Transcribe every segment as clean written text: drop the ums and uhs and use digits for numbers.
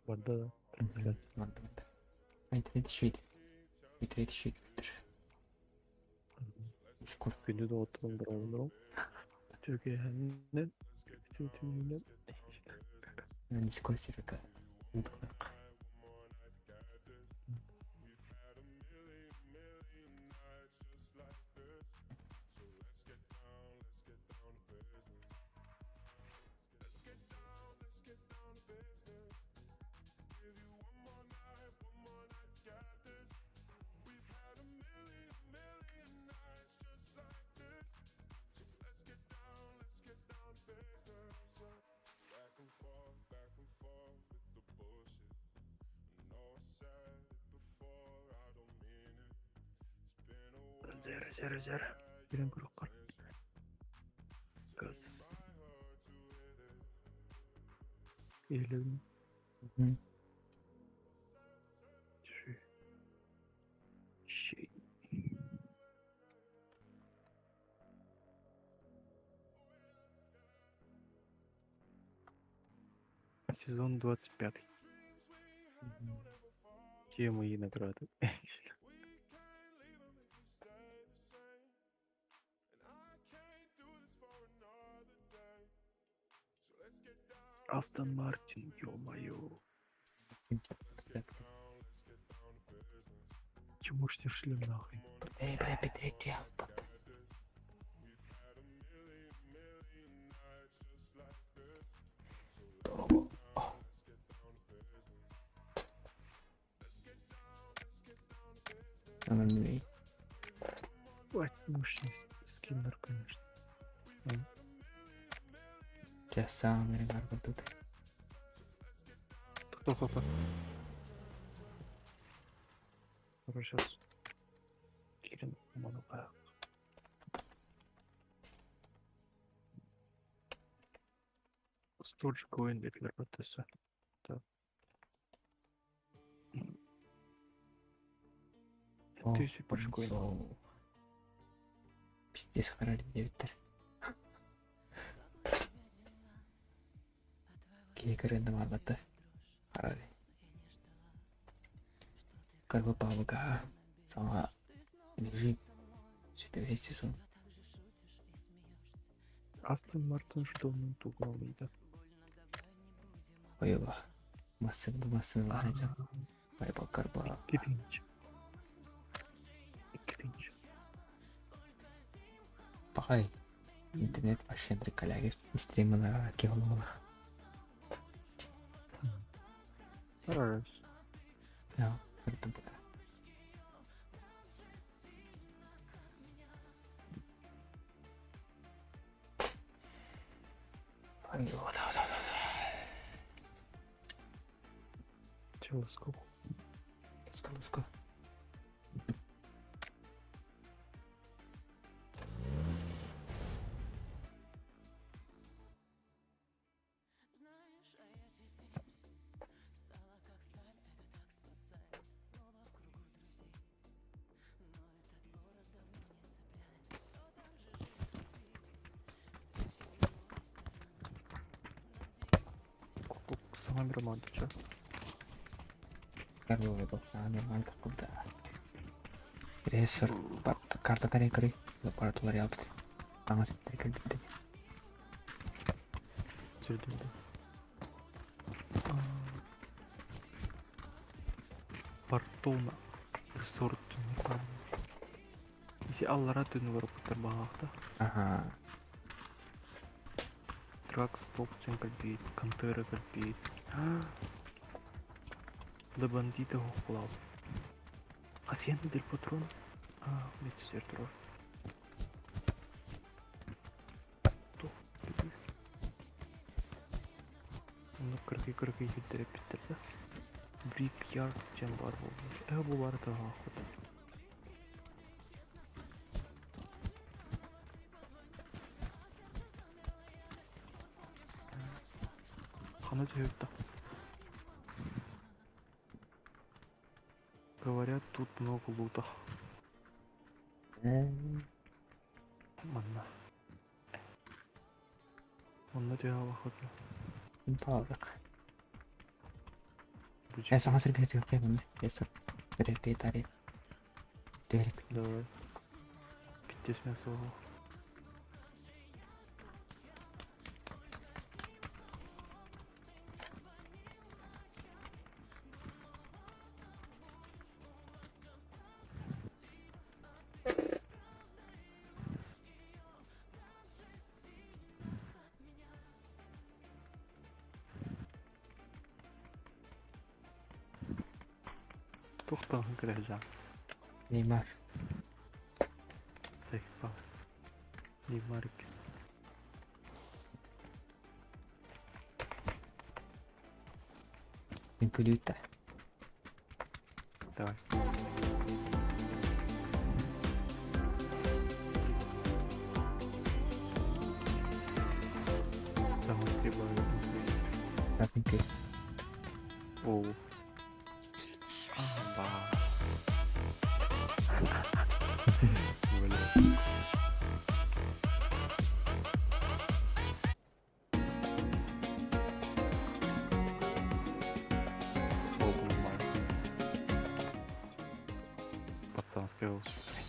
Барда да трансляция. Барда барда. Интернет үчүгэй. Интернет үчүгэй. Дискорд. Күндү доҕотторум дорооболорум. Үтүөкэһэннэн, үтүө түүнүнэн. Дискорд сервера. Зер, зер, зер. Кирэн көрөххөр. Газ. Иһилэбин. Щи. Сезон 25. Где мои награды? Астон Мартин, ё-моё. Чему ж шлем нахуй? Эй, бля, Петрик, я. Ой, мощный скиннер, конечно. Сейчас сам ребята тут. Кто, кто, кто? Сейчас. Кирин Манукая. Storage coin бетлер процесса. Так. Ты супер coin. Пиздец, харали девяттер. Киһи барбата. Харали. Как павыка. Сама лежит. Что-то весь сезон. Астон Мартин что давно да? Ойба. Массыны массыны лахача. Байбал карба. Кринч. Кринч. Пахай. Интернет вообще коллеги. Стримана кихолола. Раз. Да, это будет. Да, да, да. Чего, сколько? Let's go, let's go. Саҥа романтыча. Первый саҥа роман куда. Ресор карта тари кори лаборатория ялты. Аңа ситтер кэлбит. Сүрдүндө. Фортуна. Ресорт Isi аллара түнү барып бағақта. Ага. Трак стоп сен кэлбит, контера кэлбит. Да бандита хохлал. Hacienda del Patrón. А, вместе с Артуром. Ну, кыргый кыргый питер да? Брикярд чем бар болды. Э, бу бар да охота. Хана түһүктэ. Говорят, тут много лута. Манна. Онно түһэ охотно. Палык. Бучик. Саҥа сиргэ түһүөххэ манна. Ресурс. Репетари. Түһэрик. Давай. Пиздец мясо. Туохтан кэлэһдьэҕин? Неймар. Заебал. Неймарик. Үҥкүүлүүт да. Давай. Раз үҥкүү. Оо. Аба. Бля. О, понимаю. Пацанский велосипед.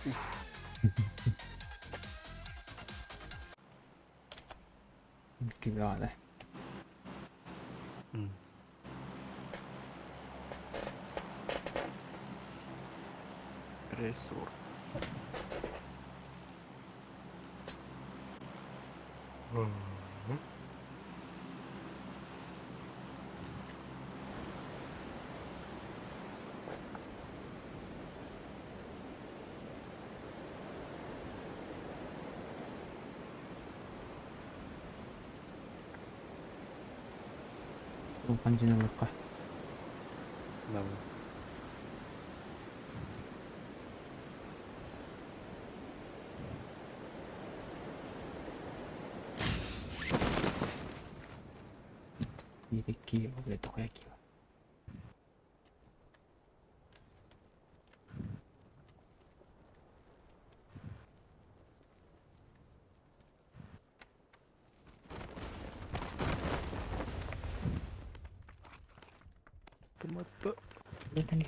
Уф. Үҥкүү бөҕө. Ресурс. Улахан дьиэни ылыахха. Давай. Биир икки, бля, дохуя киһи. Томато. Это не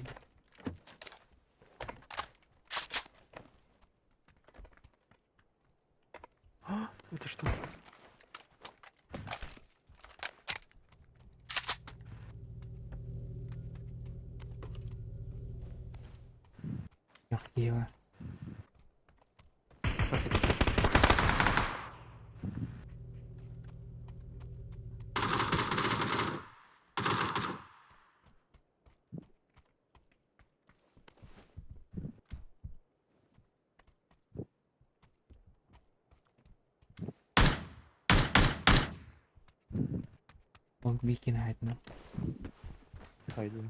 А, это что? Яхтеева. Как это? Ол биир хайдана. Хайдым.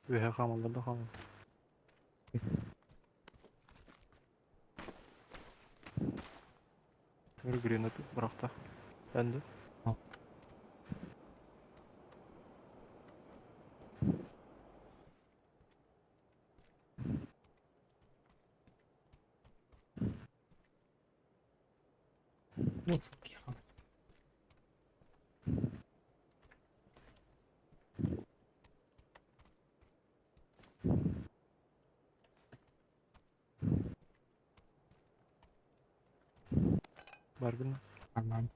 Үөһэ хаамаллар да хаамал. Гранат бырахта. Эн да? Вот суки. Баргын. Нормально.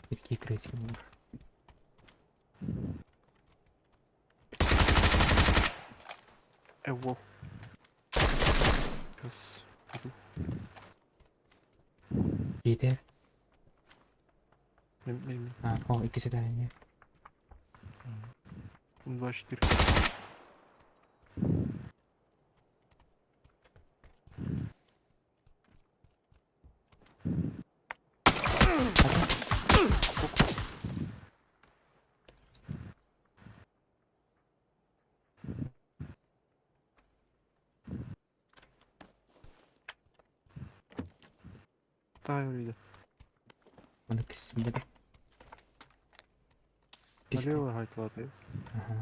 Какие крысики будут. Эво. Сейчас. Иду. Питер. Мен. А, о, икки свидания. 24. Тайм виде. Аны кэсиммэтэ. Налево хайтылааты. Аха.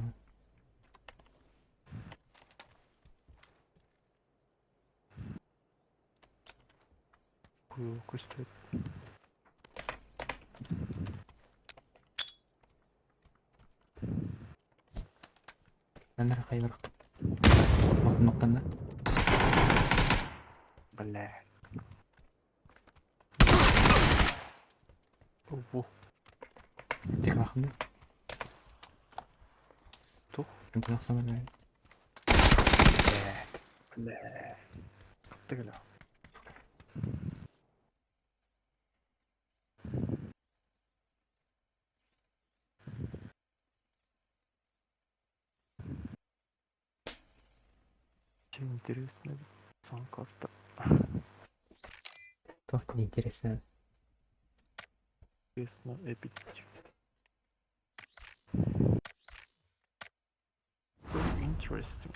Көстүбэт. Нанар хайвар. Мохнуктанна. Бля. Ого. Тек рахмы. Тух. Интеллект самый. Бля. Тыгыла. Чем интересно, сон карта. То неинтересно. Интересно, эпик. So interesting.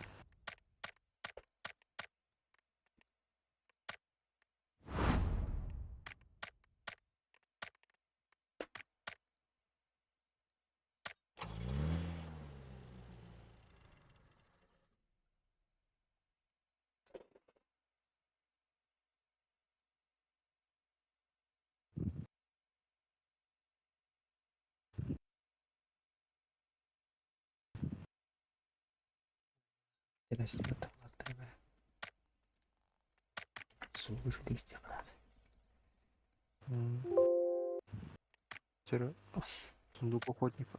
Сундук охотника.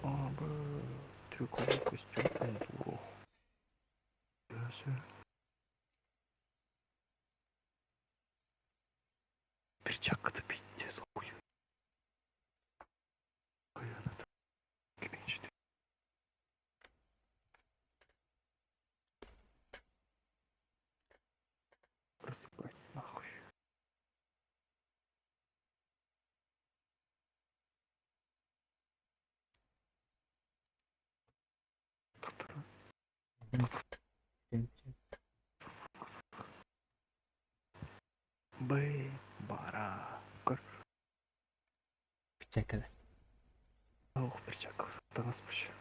А, б, трюковый костюм эндуро. Перчатка-то пиздец, хуй. Ой, она там. Разобрать нахуй. Б, бара, көр. Перчатка. Ох, перчатка. Таҥас вообще.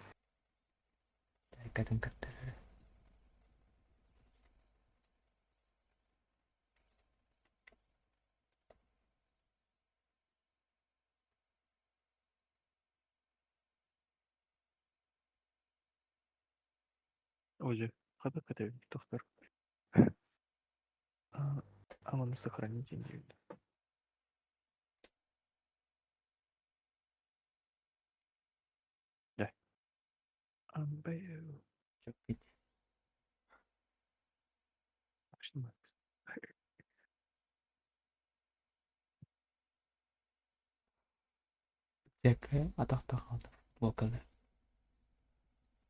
Перчаткатын каттарар. Ой, хата катабин, доктор. А, а сохранить не Да. Амбэу. Чөккит. Action Max. Перчатка атахта футболканы.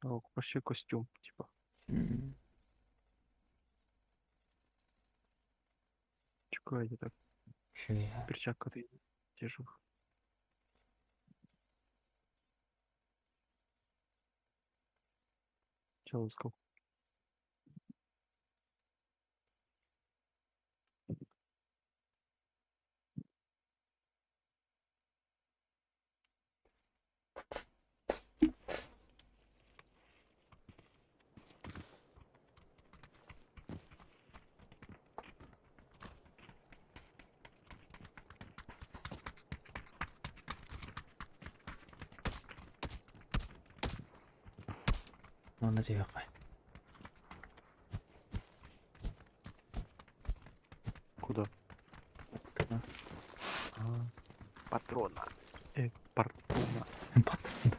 О, вообще костюм, типа. Чекай, так Шея. перчатка ты держу. Чё, let's go. Онно тиһэххэ. Куда? А, патрона. Патрона. Патрон.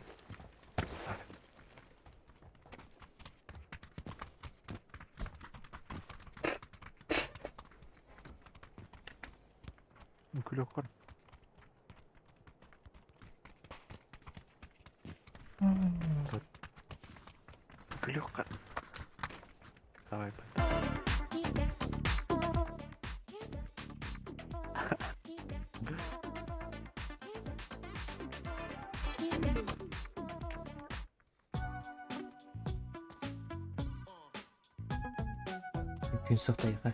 Күлөккөр. Күлөккөр. Давай, Күн сохтайга.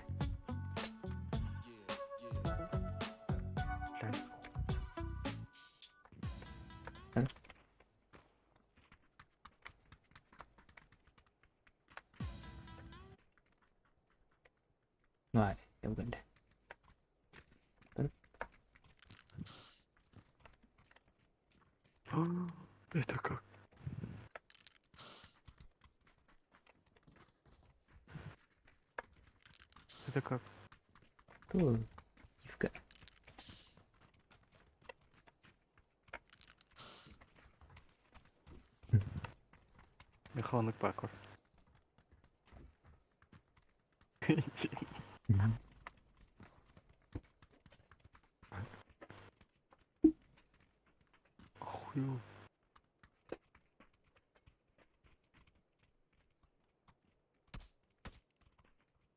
Это как? Это как? Ту, гифка. Механик Пекор. Хую.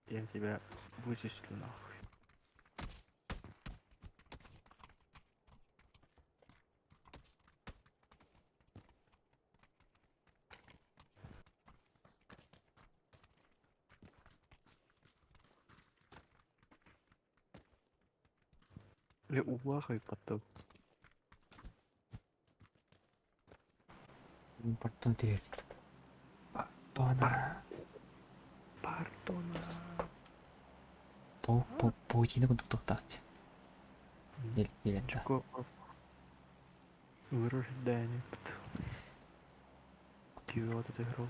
Я тебя вычислю нахуй. Бля, улахай потом. Пардон диир. Пардона. Пардона. Бо бо бо курдук туохтаах билэн да. Чего? Вырождение. Вот эту игру.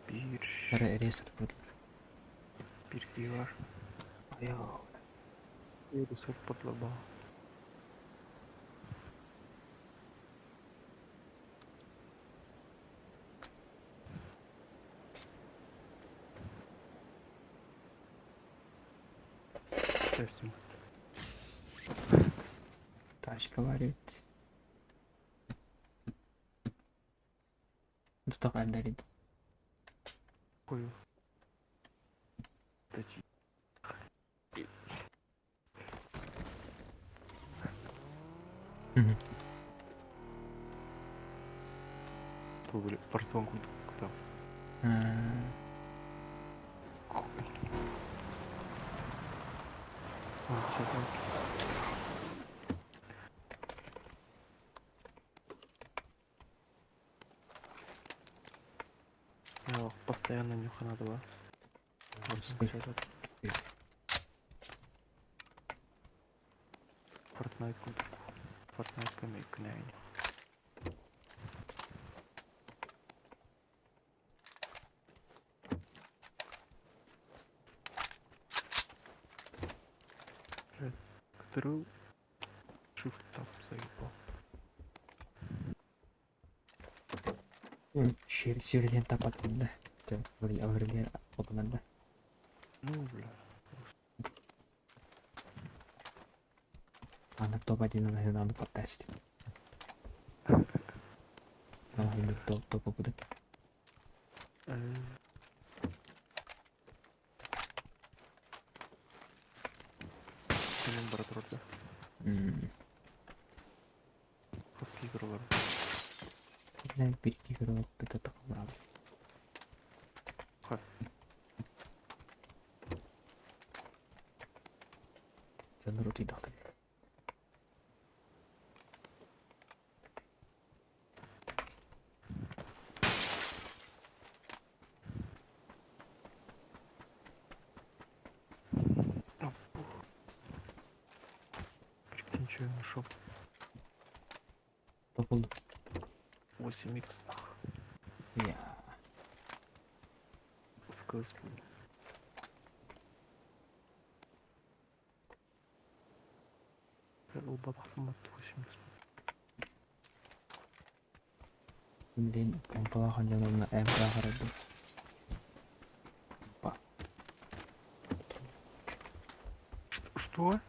Биир. Ресет продолжи. Биир киһи Айоо. Ресурс подлабал. Тест. Тачка варит. Тутах эллэрин. Хую. Тачи. Били Warzone курдук там. Постоянно нюха надо, да? Fortnite курдук. Fortnite кэмэ. Который Shift tab заебал. Сүүрэлиэн таппаттын да. Аврелиан отунан да. Ну, бля. Аны топ-1 на подкасте. Ну, топ топа будет. Кэлин бара турар да? Хас киһи олорор? Итинэн биир киһи көрө тохомраабыт. Хай. Дьоннор утуйдахтар. Прикинь, что я нашел. Топ буллуҥ? 8х нах. Я. СКС. Ылбатахпын 8х. Блин, помпалахан дьонумна МК харайдым. Па. Что? Что?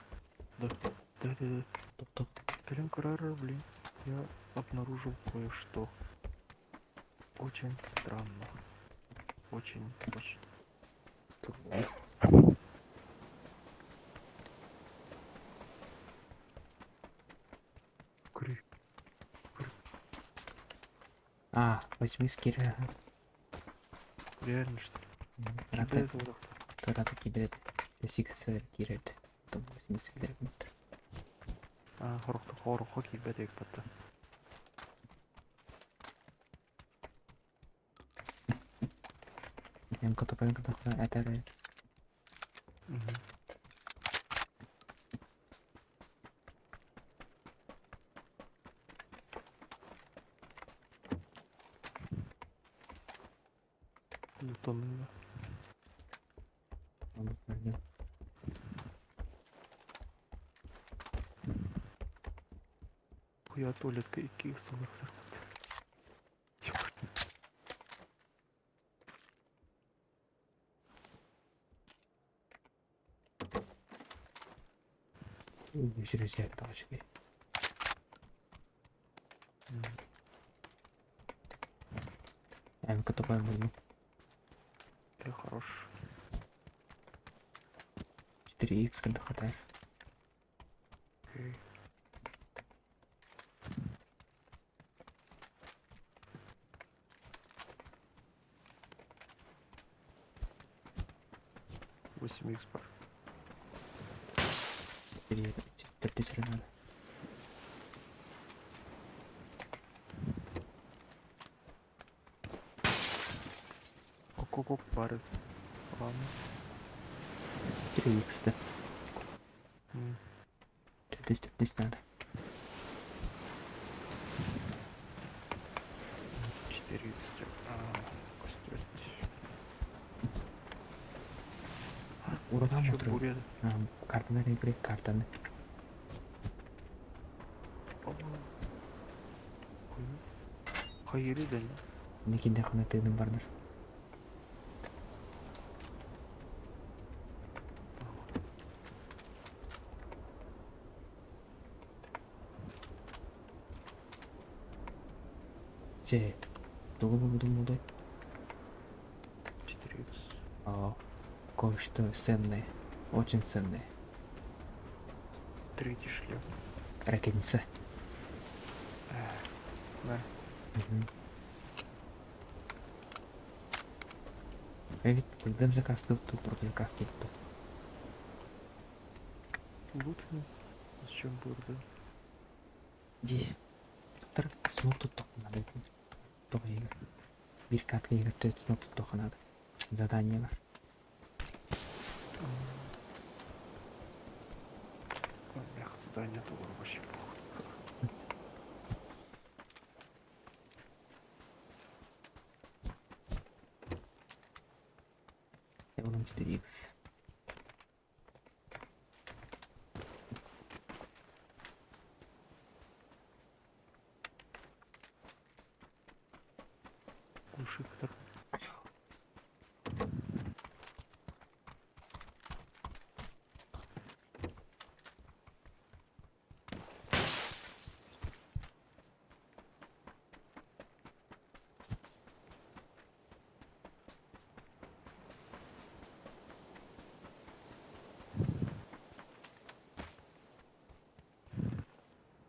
Да. Да. Топ топ. Блин, Каррера, блин. Я обнаружил кое-что. Очень странно. Очень, очень. Кри. А, 8 скир. Реально, что ли? Рата Кидай это Рата киберет. Сиксер кирет. Том 8 скир. А, хорохто хорохо кибет батта. МК топ МК топ это. Лутанула. Хуя туалетка 2 х 40. Үсүрүсэ тоҕочугэй. Эмка тупой буллум. Э, хорош. 4х когда хватает. Окей. 8 х бар. 4 4 надо. Ок-ок-ок, бары. Ладно. 4х да. 4 надо. 4 х костюм. Ураган Чё, утром. буря? Картаны игры, картаны. Хайыры да Никинде хана тыгын бардар. Се, тугу буду мудай? 4 х. О, кое-что ценное. Очень ценное. Третий шлем. Ракетница. Да. Угу. Ведь будем заказ тут, тут заказ тут. Лут, ну. Зачем бурда? Ди. Доктор, снова тут только надо. Только игр. Bir katka игр, то снова тут только надо. Задание бар. Бляха, задание тоже вообще похуй. Я буду 4х. Кушай, который.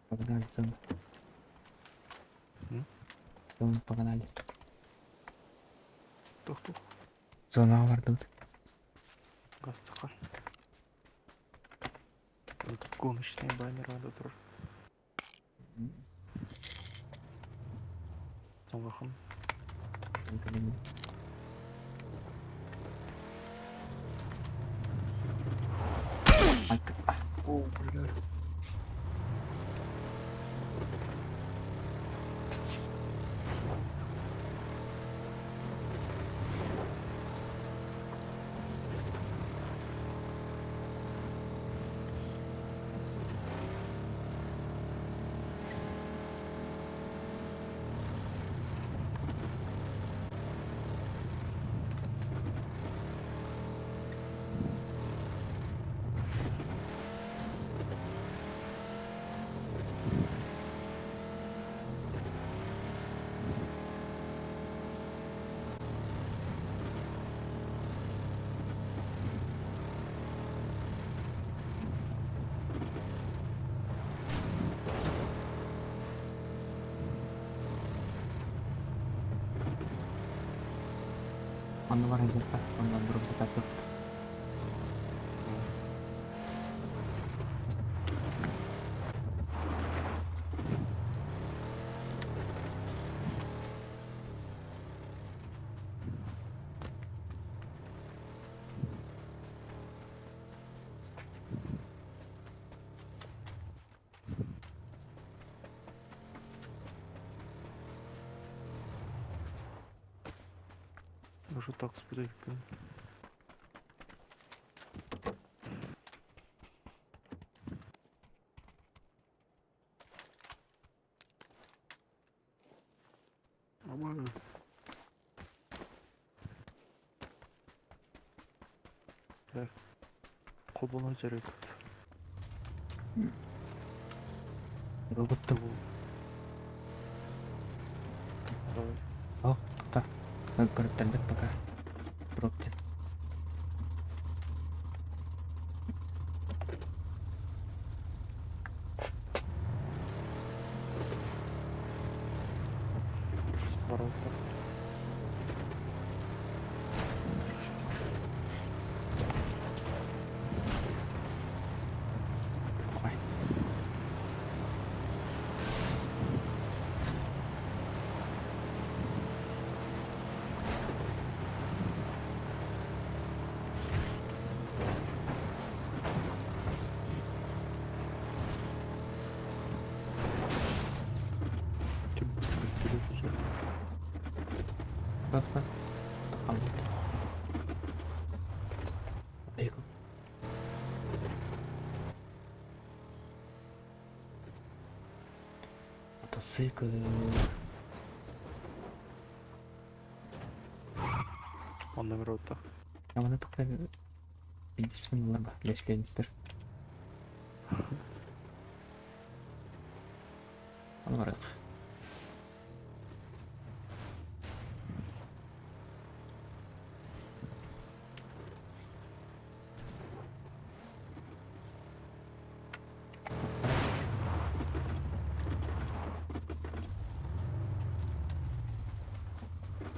Погнали, зону. М? Зону погнали. Тух-тух. Зона бардыбыт. Гастаха. Гоночные баннеры надо тоже. Аллахом. О, блядь. Онно баран дьэрпэ, онно дроп заказ тут. Парашют тахсыбыт эбиккин. Нормально. Так. Холбоно дьарык. Робот да Давай. О, так. Көрүттэрбит пока. Дроп диэн. Ворота. Ой. Тип вертолет уже. Просто Хаммыт. Эйко. Мотоцикл. Он на ворота. А вона пока билбиспин ылла лешкенистер. Аны барык.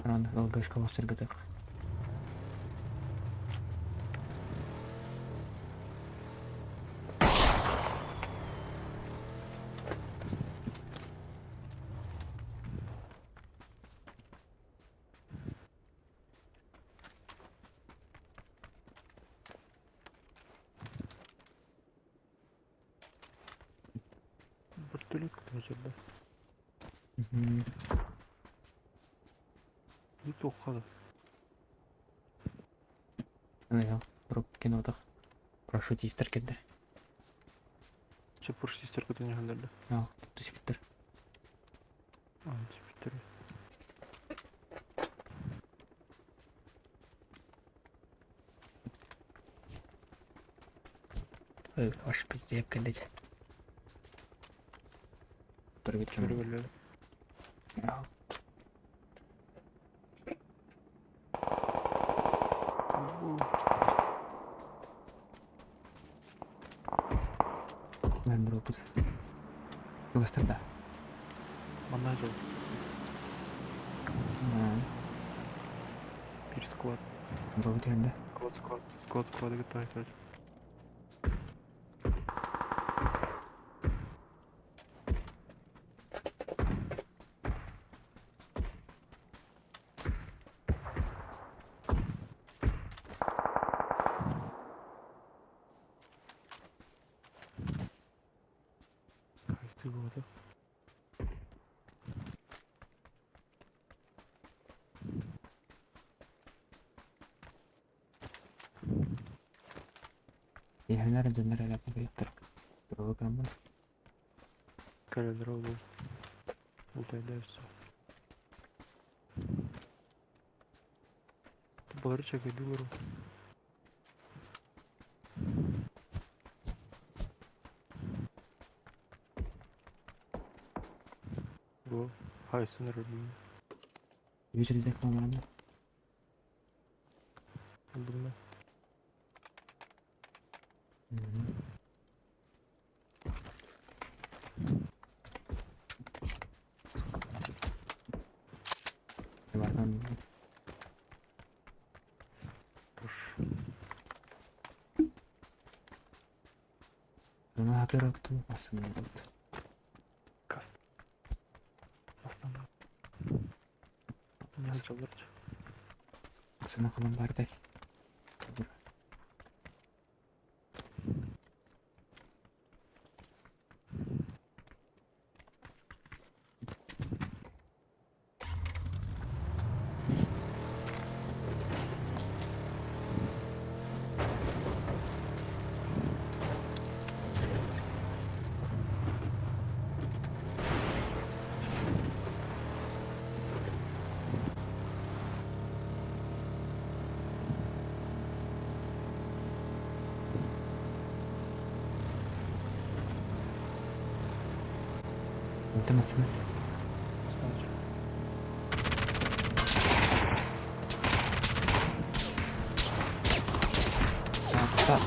Анан ЛГшка бастырбытык. Вертолет көтөр. Не тоққады. Аны дроп кинотах. Парашютистер кэллэ. Че парашютистер көтөн иһэллэр. Аа, түспүттэр. А, түспүттэр. Ой, аш пиздец кэллэ. Турбит Көрө кэллэ. Аа, мен дроппут. Тугастар да. Манна жол. Аа, Бир склад. дроп дегенде. Склад, склад. Склад, склад деген короче. Хайсы болды. Иһэллэр дьоннор элэ быйыттар. Дроп граммын. Кэлэлэр ол был. Бултайда все. Балары чакайдылар. Бу хайсын рөлүн Yüzüldek маманы. булдум мен. Бардан Туш. Оны хатыр оттун асын болду. Каст. Астана. Не жалар. Асына кылым бардай. Это массына. Так,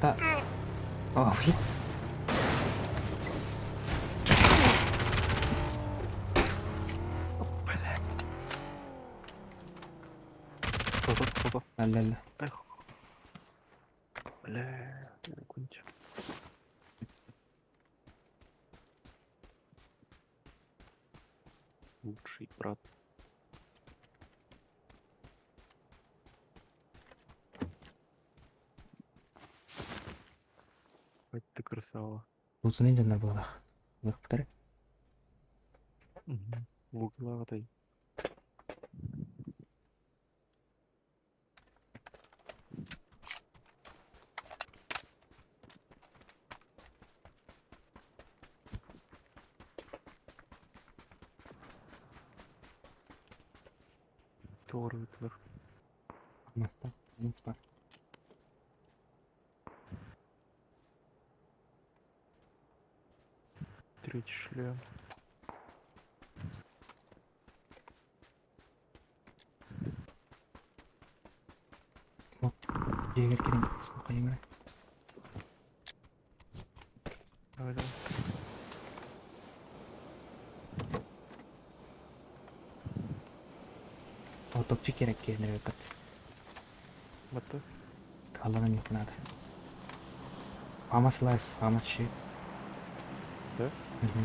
так. О, блин. Фото, фото. Ла-ла-ла. Эх. Бля, кончил. Лучший брат. Хоть ты красава. Луцаны дьоннор буолах. Лыхтар. Угу. Лук тай. Doğru. Маста. Принц бар. Третий шлем. Смок. Дьиэгэр кэлин смок айымара. Давай, давай. О, топчик керек киэнер өпөт. Батты. Аллана не надо. Фамас лайс, фамас щит. Да? Угу.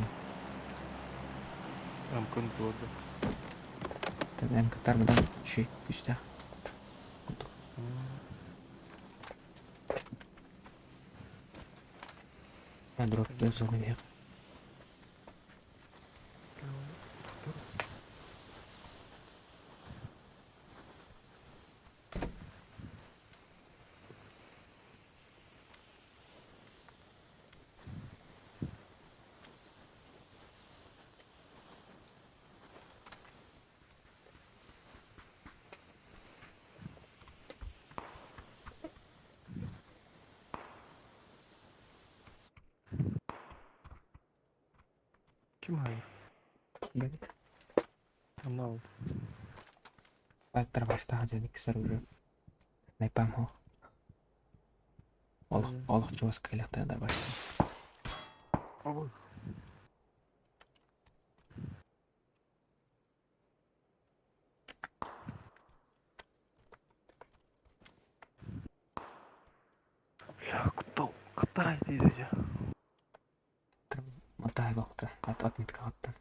Амкын болды. Эн катар мыдан щит күстэх. Дроп зоны. Ким hayır? Бэт. Анал. Баттар баштаха дьэни кисер уже. Найпам хо. Олох олох чугас кэлэхтэ да башта. Ой. Бля, куттал. Катарай дейді же. Матай бакта. Ат отметка аттан.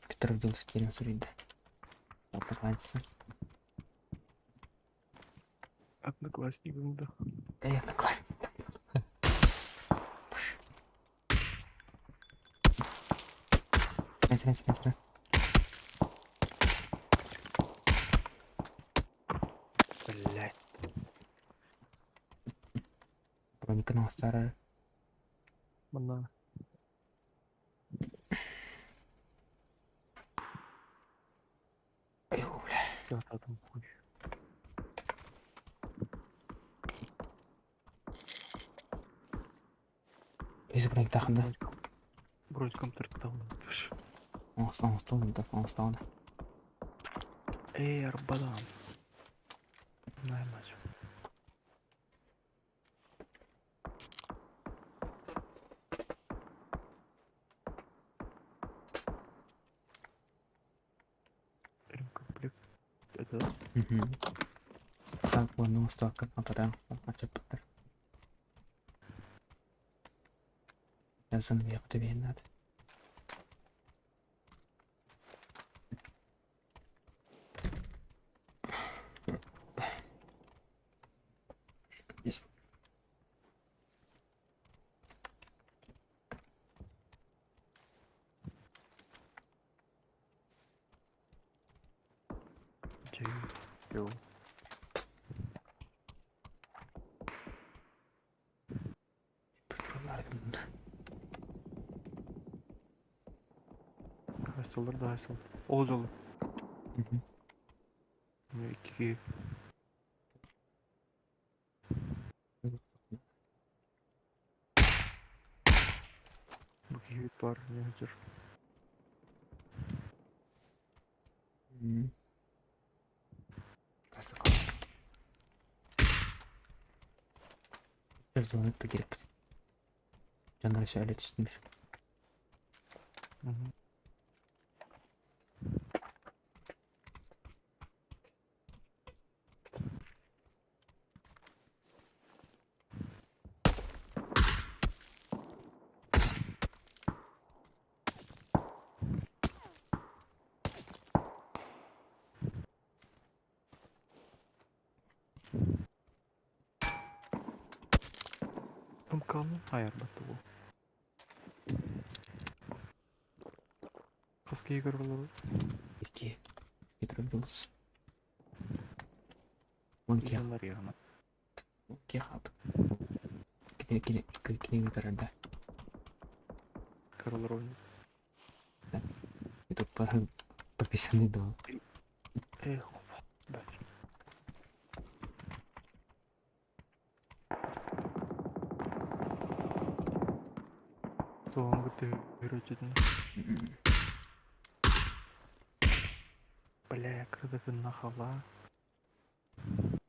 Петр велосипедин суруйда. Одноклассница. Одноклассник да. Эй, одноклассница. Рен, рен, рен, рен. Блять. Броника старая. Мана. Ой, бля. Все, там хуй. Из броник тахында. Броником тартал. Оңыстан, оңыстан, оңыстан. Эй, арбадан. Наймать. Ремкомплект. Это да? Угу. Так, ладно, оңыстан, алтадан, ачып бітір. Yazın yaptı bir надо. Здесь. Джей. Йоу. Хайсылар да хайсыл. Ол жолы. Угу. Икки. Киһи баар сылдьар. Зона киирбит. Дьоннор өссө өлө түстүлэр. Кам айарбат уу. Хас киһи көрөр олорор? Икки. Петропавловск. Он киһи киһи хаалбыт. Кини кини кини көрөр да. Көрөр олорор. Ютуб подписанный до. Эх, блядь. Суоҕун кытта үөрэтин. Бля, кырдыкынна хала.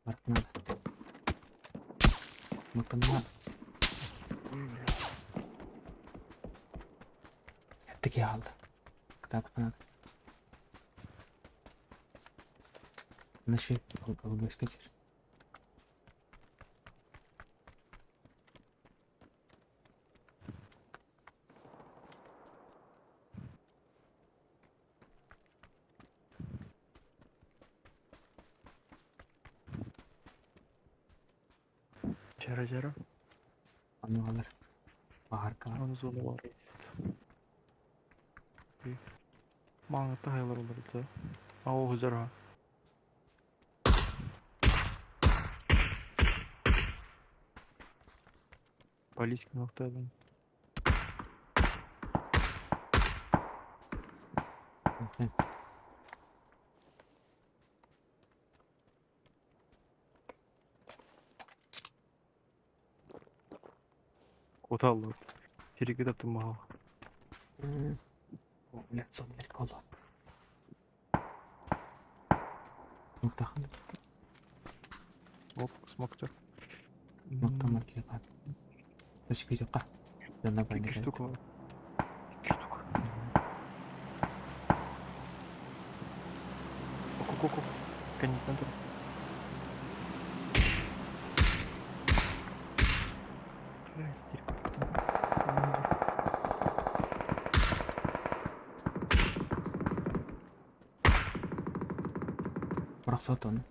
Баркына. Мыкына. Таки хаалла. Кытаатаххына. Наши голубой сир. Чара-чара. Ону алар. Баһаркалар. Аны зона бар. Маңытта хайлар олорду. А о хызара. Полиська нохтадын. Куталлар. Сириги да тумаха. Блядь, соннер кола. Муктахан. Смок, смоктер. Муктамар киһи Өспүйдүкка. Дьонно Икки штука бар. Икки штука. Ок-ок-ок. Кэнниттэн тур. Блядь, сир. Бырахсат оны.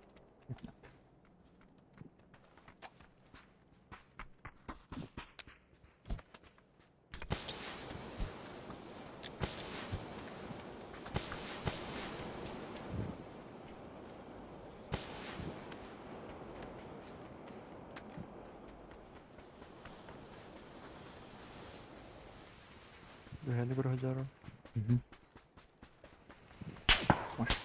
Үһэни көрө сылдьарым. Может.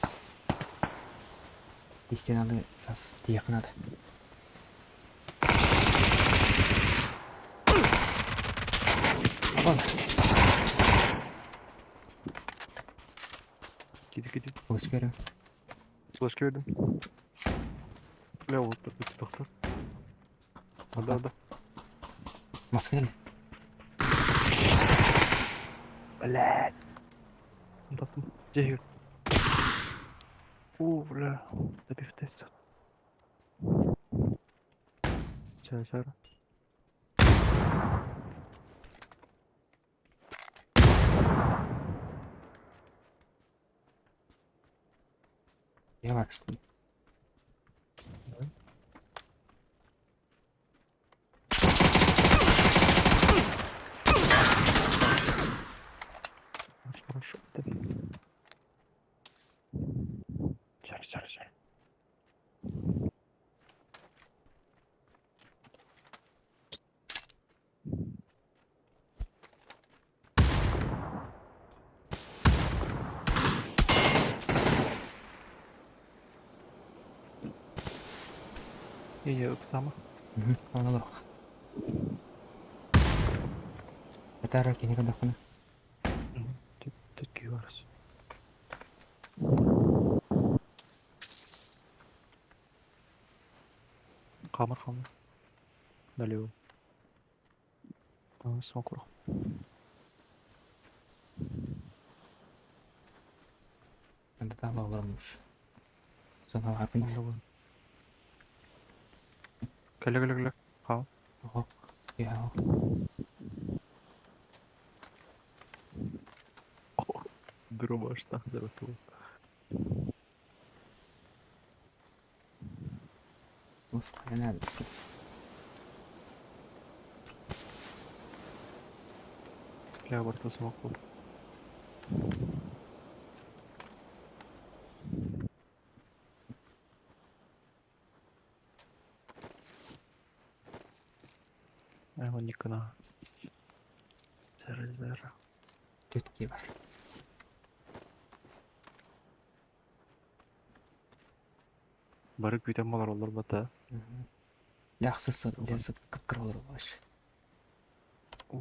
Истиналы сас тиэххэ наада. Абан. Киди киди. Флешка берем. Флешка бердим. Бля, вот тут тохтор. Да, да. Маска Блядь. Таптым. Дьэ О, бля. Добив тест. Ча, чара. Я бар что ли? Да. Хорошо. Чара, чара, чара. Я ыксама. Угу, оны лох. Это кини кадахына. Хамар, хамар. Налево. А, смог. Анда олормуш. Сона барбын. Онда Кэлэ, кэлэ, кэлэ. Хам. Ого. Я. Дробаш там заработал. Усқайна. Бля, барта смог был. Его никона. Зера, зера. Түтки бар. Бары күтен балар олар бата. Яхсысы, лесіп кып-кыр олар баш.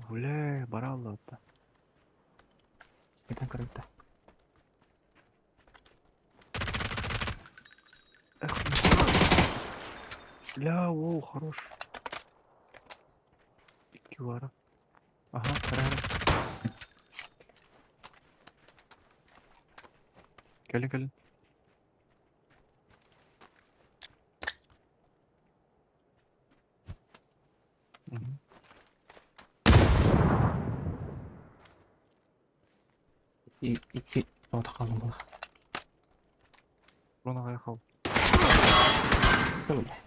Бля, бара алла. Кетен кырыпта. Эх, бля, воу, хорош. Икки бара. Ага, кара. Кэлин, кэлин. Мгм. Икки ота қалдым бұл. Рона қаяқал. Бля.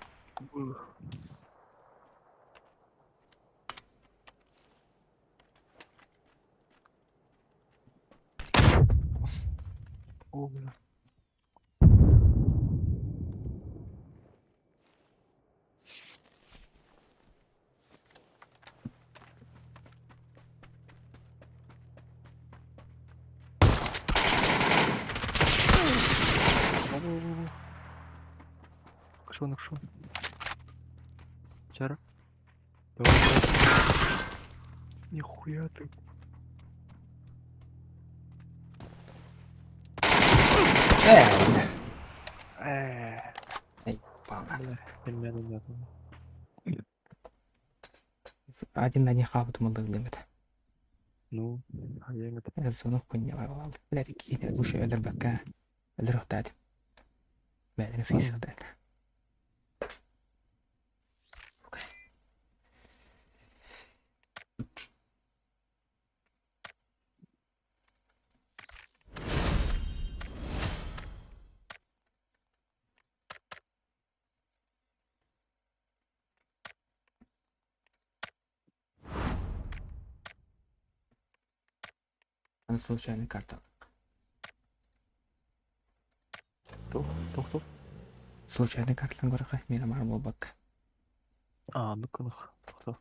Ос. О, бля. Кшон, кшон. Чара. Давай, давай. Нихуя ты. Э, Э, Эй, пама. бля, пельмени нет. Один на них хабыт мылды билемет. Ну, а я это. Сону хуйня бар. Бля, такие уше өлөр бакка. Өлөр оқтады. Бәлін сыйсықты. Аны случайный карта. Тух, тух, тух. Случайный карталан көрөккө мен амар болбакка. А, ну-ка, ну, тух,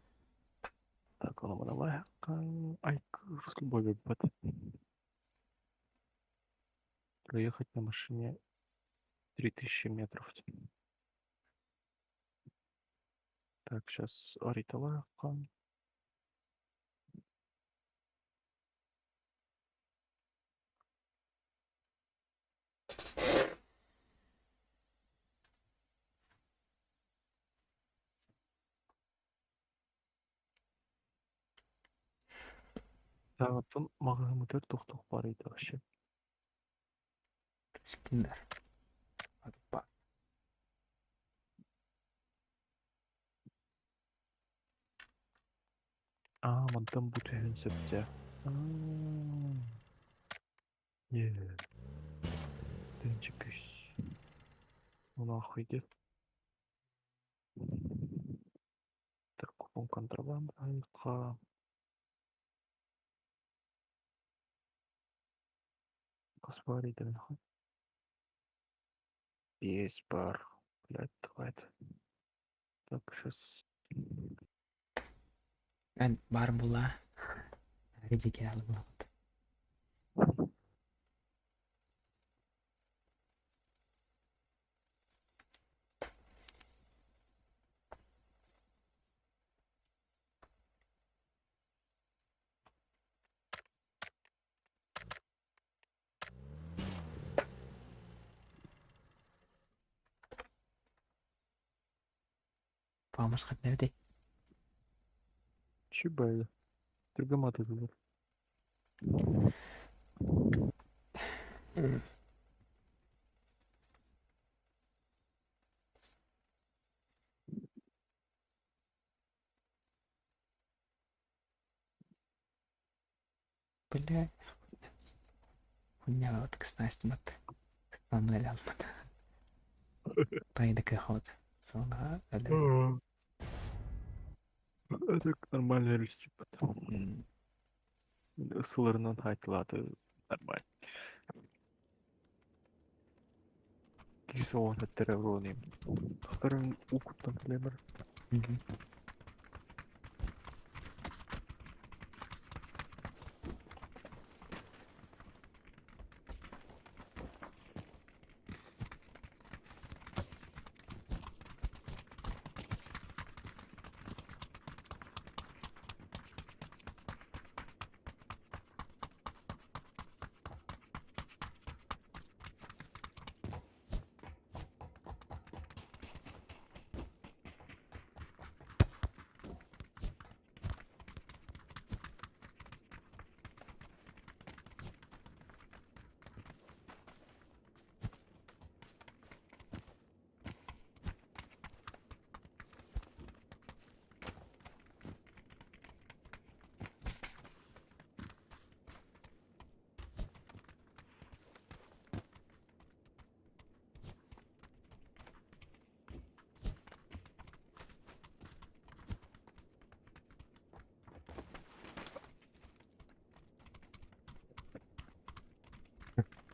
Так, оно давай. Ай, русский бой бат. Проехать на машине 3000 метров. Так, сейчас Аритала. Оттон мағымытыр тух-тух бар еді вообще. Скиндер. Ба. А, мантан бу түһүн сөптө. Е. Тынчы күс. Ну нахуй иди. Так, купон контрабанда. Айка. Кас бар еді нахуй. Есть бар. Блядь, давай. Так, сейчас. Мен бар була. Ридике алып. Фамас ханна эбитэй? Чубайда. Түргэн атытылар. Бля, хуйня вот кстати, стану алмат. Тайда кахот. Сонга әле. Это нормально рестипат. Ысыларынан хайтылаты нормально. Кисе он хаттара вроним. Хаттарын укуттан клемер.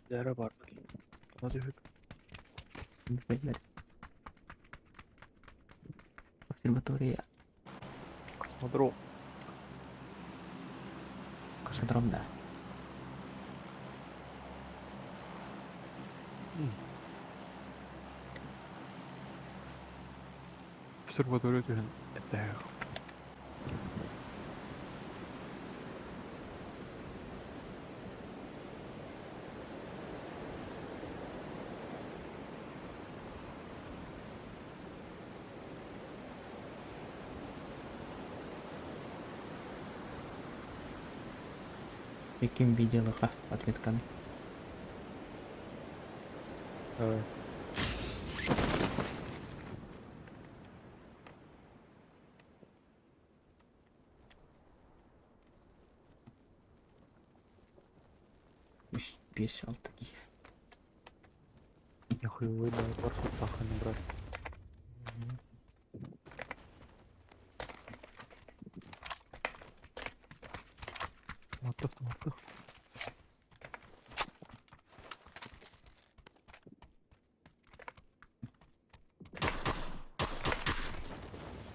Лера бар. Она дүйөк. Биллэр. Обсерватория. Космодром. Космодром, да. Обсерватория түһэн эттээх. Каким виделаха отметканы? Давай. Бес алты киһи. Нихуевый да, бар саханы брат. Маттых, маттых.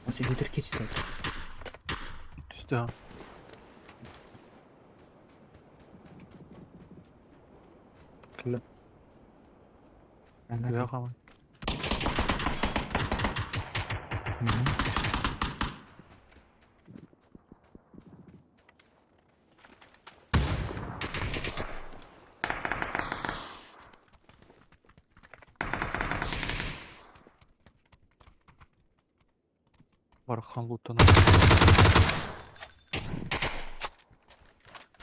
Осы өтір кетісті. Түсті ha. Кілі. Güzel ama. Бархан лутана.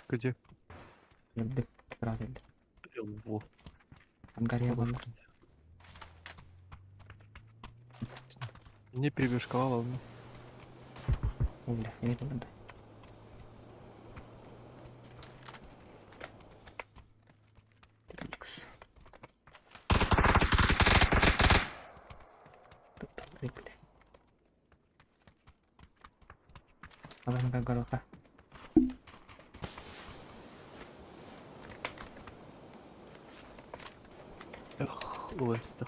Где? Өлді. Брат өлді. Во. Ангария бар. Не прибежкала, ладно. О, бля, я это надо. Люкс. Тут там бля. Давай гороха. Эх, улыбся.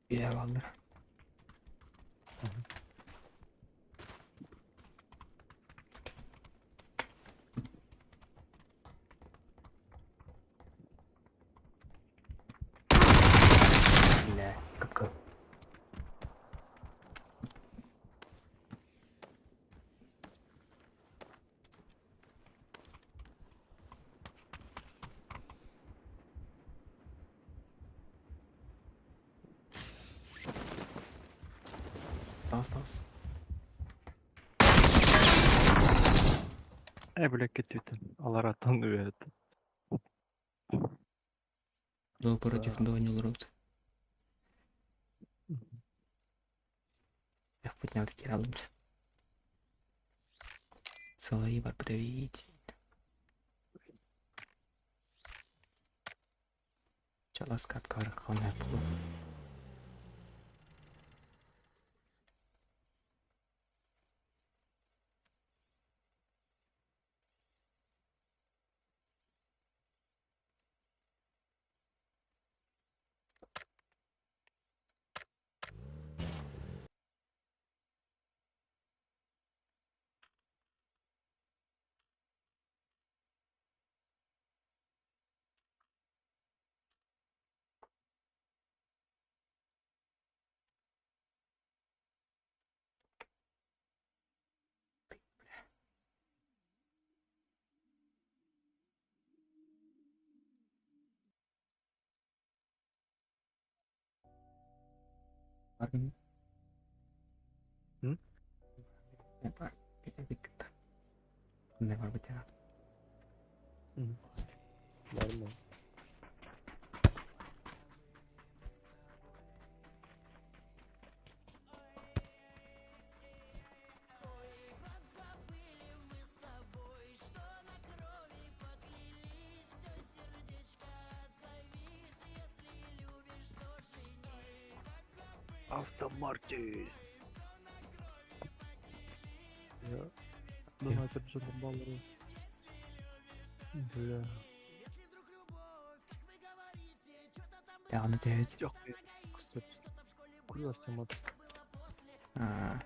Я ладно. Бля, как. Таҕыс, таҕыс. Э, бля, кетүтэн. Алараттан үөт. Два против Да. два не урод. Я поднял такие раунд. Соловьи подавить. Чаласкат карахана было. Баргын. М? Не бар. Бит. Не бар бит. Нормально. Астон Мартин. Я. Донатер Джона Баллера. Бля. Ягны төһөт. Дякую. Кстати. Куда Астон Мартин? Аа.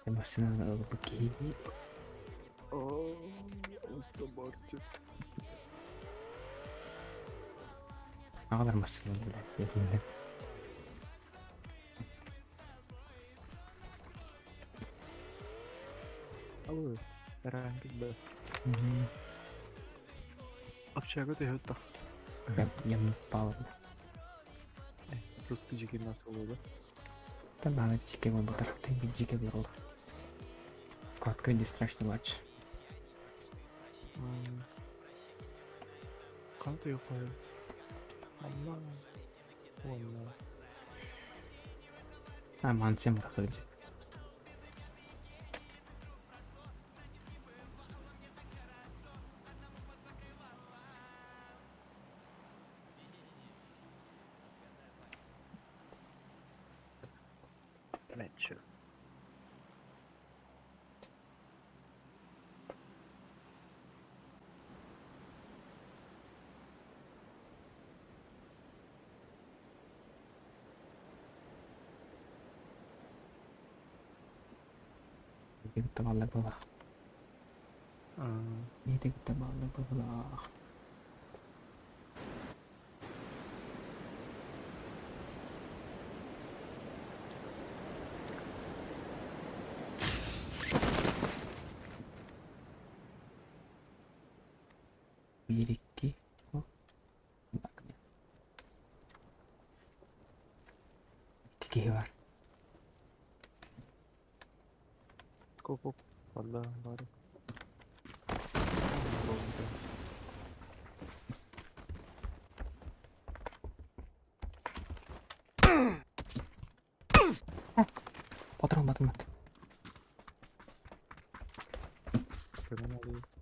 Машина ылбыт киһи. Астон Мартин. Аҕалар массыына блядь. Алло. Ранг Б. Общага ты это. Я не упала. Русский жеке нас болды. Там надо жеке болбатар. Тенге жеке болду. Складка не страшно матч. Қандай ұқай? Алла. Онна. А, мансем рахыджи. Меньше. Tavalla была. Tavalla была. Биир, икки. Икки киһи бар. Коп, Алла, бар. Патрон, патрон. Поменяли.